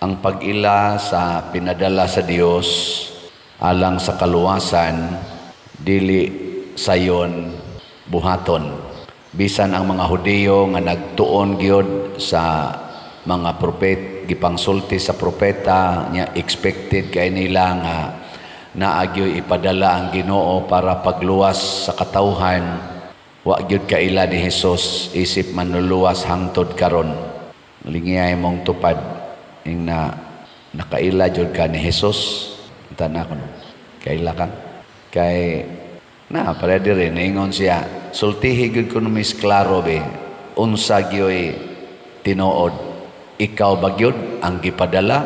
Ang pag-ila sa pinadala sa Dios alang sa kaluwasan, dili sayon buhaton. Bisan ang mga Hudiyo nga nagtuon gyud sa mga propet, gipangsulti sa propeta nya, expected kay nila nga naa gyoy ipadala ang Ginoo para pagluwas sa katawhan, wa gyud kaila ni Hesus isip manluluwas hangtod karon. Lingiyay mong tupad ing na nakaila jud ka ni Hesus. Tana ko no, kaila ka kay na para diri niingon siya, sultihi gyud kuno, mis klaro be, unsa gyoy tinuod, ikaw ba gyud ang gipadala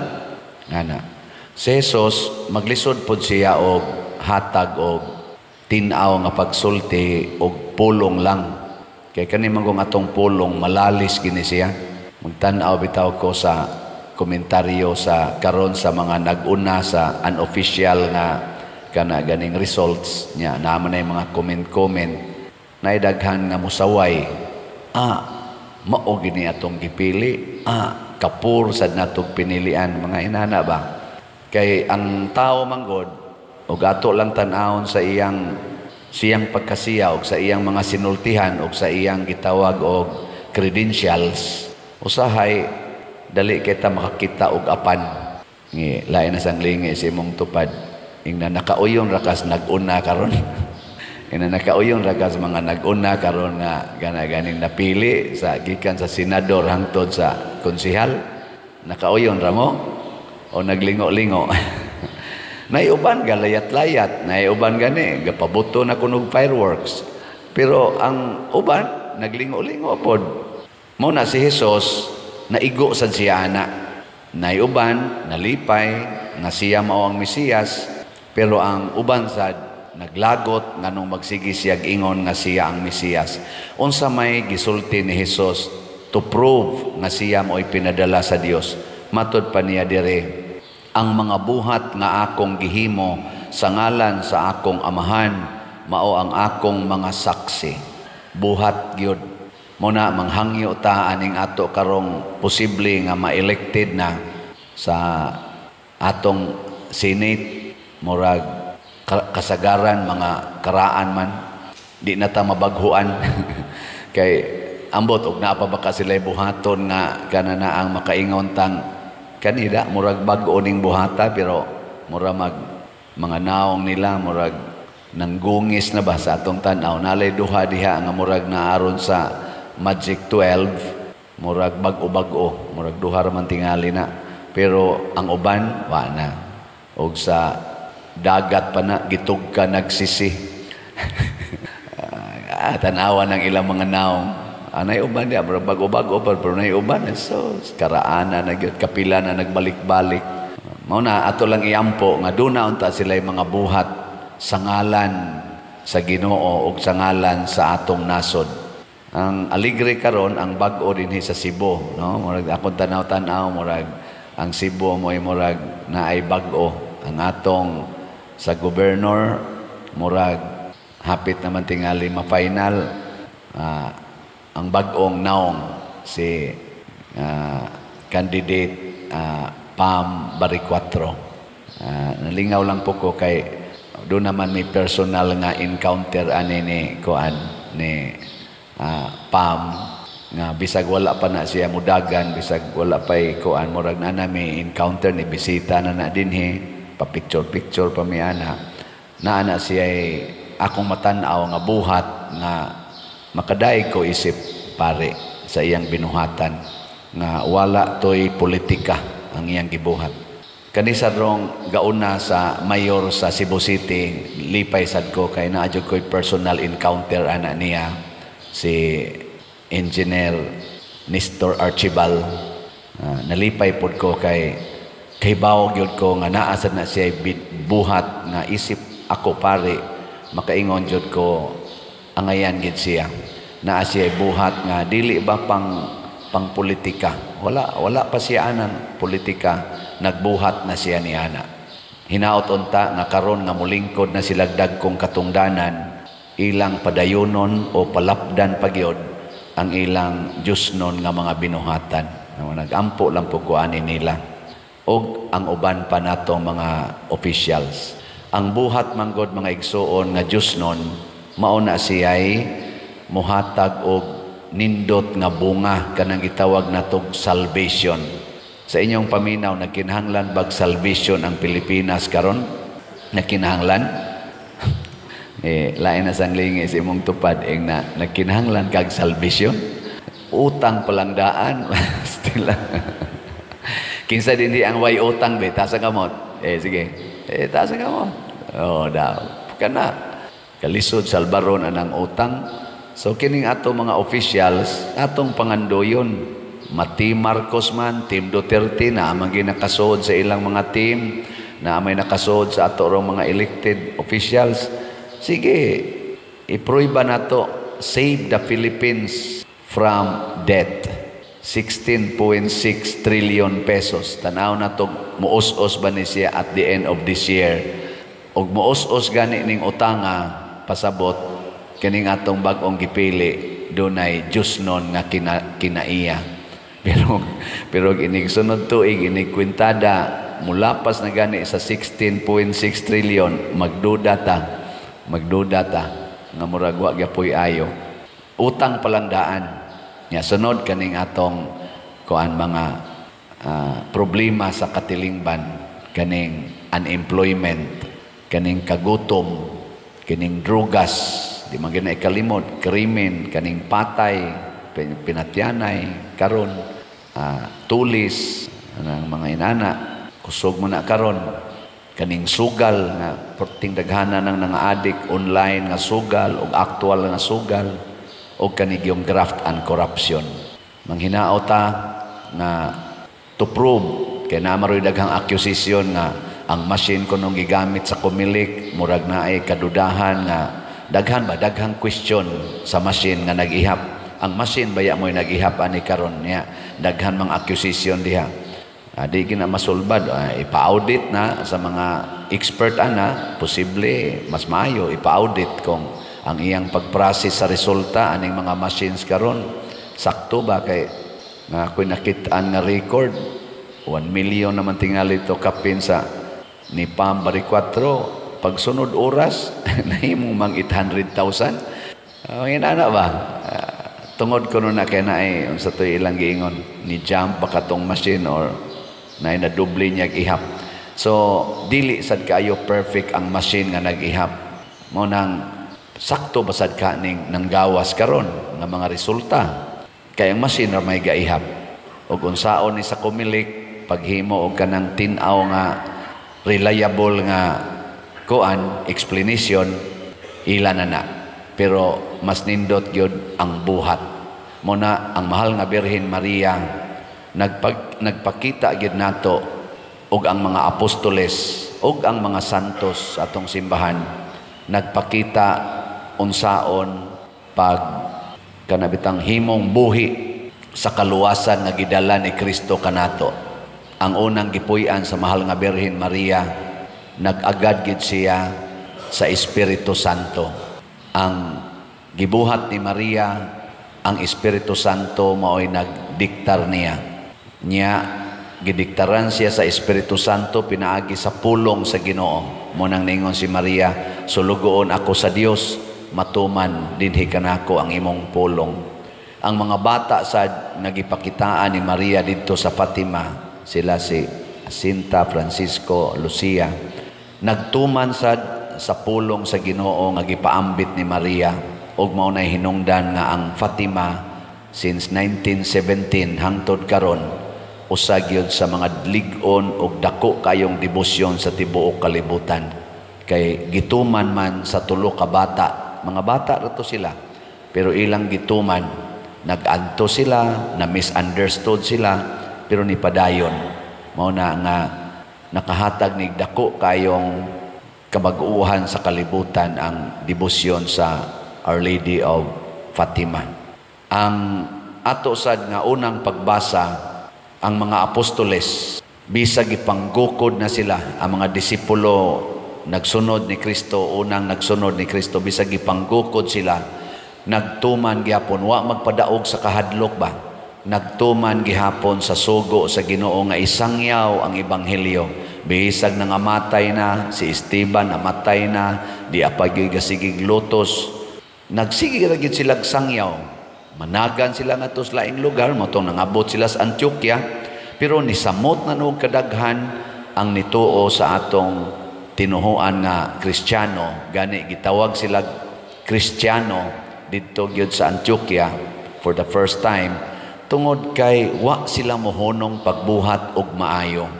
ngana? Si Jesus maglisod pod siya og hatag og tin-aw nga pagsulti og pulong lang, kay kani man kung atong pulong malalis gini siya. Magtan-aw bitaw ko sa komentaryo sa karon sa mga nag-una sa unofficial nga kana ganing results nya, naman ay mga comment-comment na daghan nga musaway, mao gini atong gipili, kapur sad natong pinilian, mga inana ba. Kay ang tao manggod og ato lang tan-awon sa iyang siyang pagkasiya og sa iyang mga sinultihan og sa iyang gitawag og credentials, usahay dali kita makakita og apan. Ngi lain na sang lingi si imong tupad ingna nakauyon ra kas nag-una karon, ingna nakauyon ra kas mga nag-una karon nga gana ganing napili sa gikan sa senador hangtod sa konsehal. Nakauyon ra mo o naglingo-lingo? Nay uban galayat-layat, nay uban gani gapabuto na kunog fireworks, pero ang uban naglingo-lingo pod. Mo na si Jesus naigo sad siya ana. Nay uban nalipay nga siya mao ang Mesiyas, pero ang uban sad naglagot nganong magsige siya ingon nga siya ang Mesiyas. Unsa may gisulti ni Hesus to prove nga siya mao'y pinadala sa Dios? Matod pa niya dire, "Ang mga buhat nga akong gihimo sa ngalan sa akong Amahan mao ang akong mga saksi." Buhat gyud. Mo na manghangyo ta aning ato karong posible nga ma-elected na sa atong Senate, murag kasagaran mga karaan man, di na ta mabaghuan kay ambot og naa pa ba ka sila buhaton nga kana na ang makaingon tang kanila murag bag-o ning buhata, pero mura mag mga naong nila murag nanggungis na ba sa atong tan-aw. Nalay duha diha nga murag naaron sa Magic 12, murag bag-o-bag-o, murag duha ra man tingali na, pero ang uban wa na, og sa dagat pa na gitug ka nagsisi. Tanawa ng ilang mga naong anay uban diya murag bag-o-bag-o pa, pero nay uban so karaana na gyud, kapila na nagbalik-balik. Mao na ato lang iampo nga duna unta sila mga buhat sa ngalan sa Ginoo ug sa ngalan sa atong nasod. Ang aligre karon ang bag-o dinhi sa Cebu, no? Murag akong tanaw-tanaw, murag ang Cebu mo ay murag naay bag-o. Ang atong sa governor murag hapit naman tingali ma-final, ang bag-ong naong si candidate Pam Baricuatro. Nalingaw lang po ko kay doon naman may personal nga encounter ani ni kuan ni Pam nga bisag wala pa na siya mudagan, bisag wala pa kuan, murag na may encounter ni bisita na na dinhi, pa picture picture pa mi ana na ana siya. Akong matan-aw nga buhat nga makadaig ko isip pare sa iyang binuhatan nga wala toy politika ang iyang gibuhat. Kani rong gauna sa mayor sa Cebu City, lipay sad ko kay naa jud ko'y personal encounter ana niya, si Engineer Nestor Archibald. Nalipay pod ko kay bawo gyud ko nga naa sad na siya buhat nga isip ako pare makaingon jud ko angayan gid siya. Naa siya buhat nga dili ba pang politika. Wala pa siya anang politika, nagbuhat na siya ni ana. Hinaot unta nga karon nga molingkod na sila dagkong katungdanan, ilang padayonon o palapdan pagyod ang ilang Diyosnon nga mga binuhatan. Nagampo lang po ko ani nila. Ug ang uban pa natong mga officials. Ang buhat manggod, mga igsuon, nga Diyosnon, mao na siya'y muhatag og nindot nga bunga, kanang gitawag natog salvation. Sa inyong paminaw, nagkinahanglan bag salvation ang Pilipinas karon? Nagkinahanglan? Eh, lain na sang lingi sa imong tupad ing na nagkinahanglan kag salvation? Utang palang daan. Still. Kinsa din di ang way utang be, taas ang kamot. Eh sige. Eh, taas ang kamot. Oh, daw. Kana kalisod salbaron anang utang. So kining ato mga officials, atong pangandoyon. Ma-Team Marcos man, Team Duterte, na amang ginakasuod sa ilang mga team, na may nakasuod sa ato rong mga elected officials. Sige, ipruiba nato, save the Philippines from debt. 16.6 trillion pesos. Tanaw na to, muus-us ba ni siya at the end of this year? Og muus-us gani ning utanga, pasabot kining atong bag-ong gipili dunay Diyosnon nga kinaiya. Pero inig sunod tuig, inig kwintada, mulapas na gani sa 16.6 trillion, magduda ta. Magduda ta nga murag wa gyapoy ayo. Utang palang daan. Nya sunod kaning atong kuan mga problema sa katilingban, kaning unemployment, kaning kagutom, kining drugas, di man gina ikalimod, krimen, kaning patay, pinatyanay karon, tulis anang mga inana, kusog mo na karon, kaning sugal nga perting daghana ng nga-addict, online nga sugal ug actual nga sugal, o kanig yung graft and corruption. Manghinao ta nga to prove kay naa maroy daghang accusation nga ang machine kunong gigamit sa Comelec, murag naay kadudahan nga daghan ba, daghang question sa machine nga nag-ihap. Ang machine baya mo'y nag-ihap ani karon niya? Daghan mga accusation diha. Di gina masulbad. Ipa-audit na sa mga expert ana, posible mas maayo ipa-audit kung ang iyang pag-process sa resulta aning mga machines karon sakto ba, kay nga ako'y nakitaan nga record, 1 million naman tingali to kapin sa ni Pam Baricuatro, pagsunod oras nahimo mang 800,000. Inana ba? Tungod kuno na kay naay unsa to'y ilang giingon ni jump ba katong machine or naay nadoble niya ihap. So dili sad kaayo perfect ang machine nga nag-ihap. Mo nang sakto ba sad ka ning nanggawas karon nga mga resulta, kay ang machine ra may gaihap. Ug unsaon ni sa Comelec paghimo og kanang tin-aw nga reliable nga kuan explanation, ila na na. Pero mas nindot gyud ang buhat. Mo na ang mahal nga Birhen Maria nagpakita gyud nato, ug ang mga apostoles ug ang mga santos sa atong simbahan nagpakita unsaon pag kanabitang himong buhi sa kaluwasan nga gidala ni Kristo kanato. Ang unang gipuy-an sa mahal nga Birhen Maria, nag-agad gid siya sa Espiritu Santo. Ang gibuhat ni Maria, ang Espiritu Santo mao'y nagdiktar niya. Niya gidiktaran siya sa Espiritu Santo pinaagi sa pulong sa Ginoo. Mo nang ningon si Maria, "Sulugoon ako sa Dios, matuman dinhi kanako ang imong pulong." Ang mga bata sa nagipakitaan ni Maria didto sa Fatima, sila si Jacinta, Francisco, Lucia, nagtuman sad sa pulong sa Ginoo nga gipaambit ni Maria, ug mao nay hinungdan nga ang Fatima since 1917 hangtod karon usa gyud sa mga lig-on ug dako kayong debosyon sa tibuok kalibutan, kay gituman man sa tulo ka bata. Mga bata ra to sila, pero ilang gituman. Nag-anto sila na misunderstood sila, pero nipadayon. Mao na nga nakahatag ni dako kayong kabag-uhan sa kalibutan ang debosyon sa Our Lady of Fatima. Ang ato sad nga unang pagbasa, ang mga apostoles, bisag ipanggukod na sila, ang mga disipulo nagsunod ni Kristo, unang nagsunod ni Kristo, bisag ipanggukod sila, nagtuman gyapon, wa magpadaog sa kahadlok ba. nagtuman gihapon sa sugo sa Ginoo nga isangyaw ang ebanghelyo. Bisag nangamatay na si Esteban, namatay na, di apagyoy gasigig lutos, nagsige ra gyud sila sangyaw. Managan sila ngadto sa laing lugar, mao tong nangabot sila sa Antioquia, pero nisamot na og kadaghan ang nituo sa atong tinuhuan nga Kristiyano. Gani gitawag sila Kristiyano didto gyud sa Antioquia for the first time, tungod kay wa sila mohunong pagbuhat og maayo.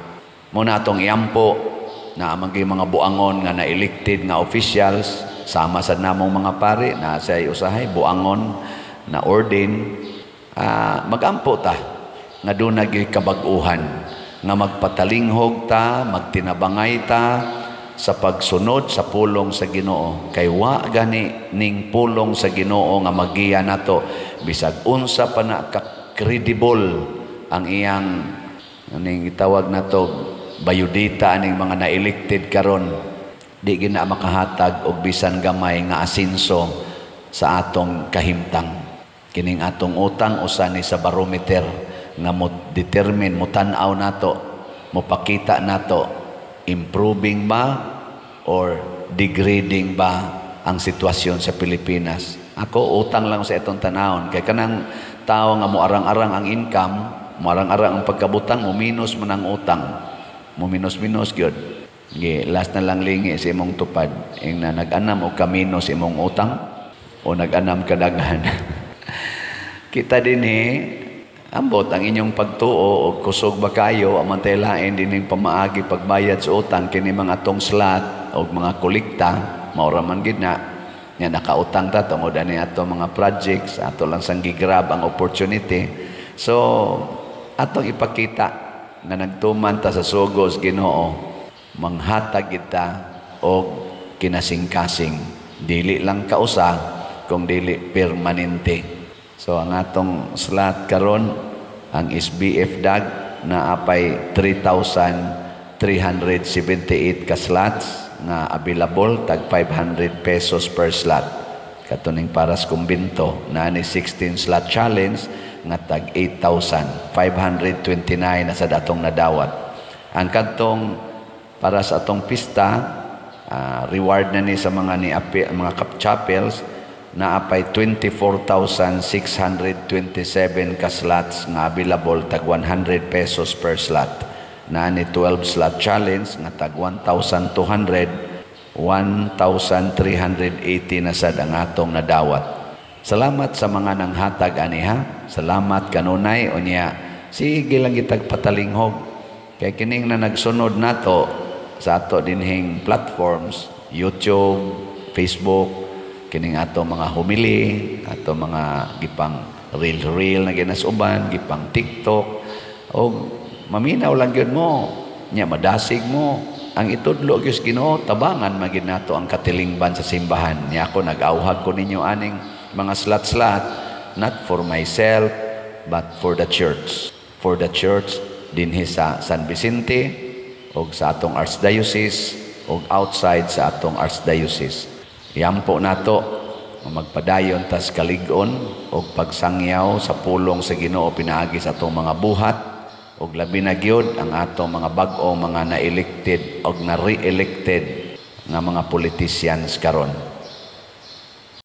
Mao na atong iampo na amang mga buangon nga na-elected nga officials, sama sa namong mga pari na say usahay buangon na ordain, magampo ta nga duna gyud kabag-uhan nga magpatalinghog ta, magtinabangay ta sa pagsunod sa pulong sa Ginoo, kay wa gani ning pulong sa Ginoo nga magiya nato bisag unsa pa na ka credible ang iyang aning gitawag nato bayudita aning mga na-elected karon. Di gina makahatag og bisan gamay nga asinso sa atong kahimtang. Kining atong utang usa ni sa barometer nga mo determine, mo tan-aw nato, mopakita nato improving ba or degrading ba ang sitwasyon sa Pilipinas. Ako, utang lang sa itong tanawon, kay kanang tao nga moarang-arang ang income, moarang-arang ang pagkabutang, mo minus man ang utang, mo minus-minus gyud. Gi last na lang lingi sa imong tupad ing na nag-anam og kaminus imong utang o nag-anam kadaghan. Kita dinhi, ambot ang inyong pagtuo og kusog ba kayo ang lain dining pamaagi pagbayad sa utang, kini mga atong slot og mga kolekta, mao ra man gid na nya nakautang ta tungod ani ato mga projects, ato lang sang gigrab ang opportunity. So atong ipakita nga nagtuman ta sa sugos Ginoo, manghatag kita og kinasingkasing, dili lang kausa kung dili permanente. So ang atong slot karon, ang SBF DAG na apay 3,378 ka slots nga available, tag 500 pesos per slot. Katuning para sa kumbinto na ni 16 slot challenge nga tag 8,529 na sa datong nadawat. Ang kadtong para sa atong pista, reward na ni sa mga ni mga chapels, na apay 24,627 ka slots nga available, tag 100 pesos per slot. Na ni 12 slot challenge nga tag 1,200, 1,380 na sad ang atong nadawat. Salamat sa mga nanghatag aniha. Salamat kanunay. Unya sige lang gitag patalinghog, kay kining na nagsunod nato sa ato dinhing platforms, YouTube, Facebook, kining ato mga homily, ato mga gipang reel-reel na ginasuban, gipang TikTok, o maminaw lang gyud mo nya, madasig mo ang itudlo gyud Ginoo, tabangan man gyud nato ang katilingban sa simbahan. Nya ako nag-awhag ko ninyo aning mga slot-slot, not for myself but for the church, for the church dinhi sa San Vicente og sa atong archdiocese og outside sa atong archdiocese. Yampo nato nga magpadayon tas kalig-on og pagsangyaw sa pulong sa Ginoo pinaagi sa atong mga buhat, og labi na gyud ang atong mga bag-o mga na-elected og na-re-elected nga mga politicians karon.